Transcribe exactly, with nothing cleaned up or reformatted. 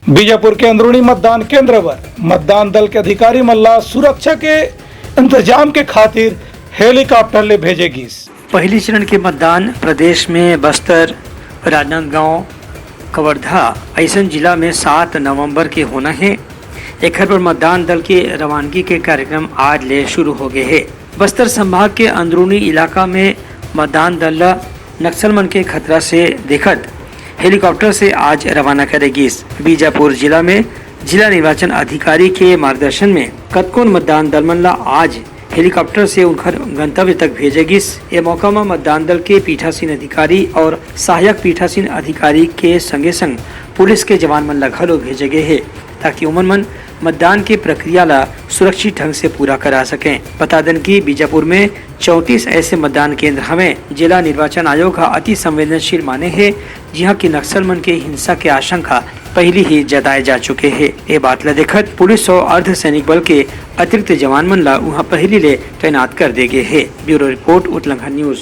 बीजापुर के अंदरूनी मतदान केंद्र बर मतदान दल के अधिकारी मन ला सुरक्षा के इंतजाम के खातिर हेलीकॉप्टर ले भेजे गिस। पहली चरण के मतदान प्रदेश में बस्तर, राजनांदगांव, कवर्धा अइसन जिला में सात नवंबर के होना हे। एखर बर मतदान दल के रवानगी के कार्यक्रम आज ले शुरू हो गए हे। बस्तर संभाग के अंदरूनी इलाका में मतदान दल ला नक्सल मन के खतरा से देखत हेलीकॉप्टर से आज रवाना करे गिस। बीजापुर जिला में जिला निर्वाचन अधिकारी के मार्गदर्शन में कतकोन मतदान दल मन ला आज हेलीकॉप्टर से उनकर गंतव्य तक भेजे गिस। ए मौका म मतदान दल के पीठासीन अधिकारी और सहायक पीठासीन अधिकारी के संगे संग पुलिस के जवान मन ला घलो भेजे गे हे, ताकि ओमन मन मतदान के प्रक्रिया ला सुरक्षित ढंग से पूरा करा सकें। बता देन कि बीजापुर में चौंतीस ऐसे मतदान केंद्र हवें, जेला निर्वाचन आयोग ह अति संवेदनशील माने हे, जिहां कि नक्सल मन के हिंसा के आशंका पहिली ही जताए जा चुके हे। ए बात ल देखत पुलिस अउ अर्धसैनिक बल के अतिरिक्त जवान मन ल उहां पहिली ले तैनात कर दे गे हे। Bureau report, Utlangha news.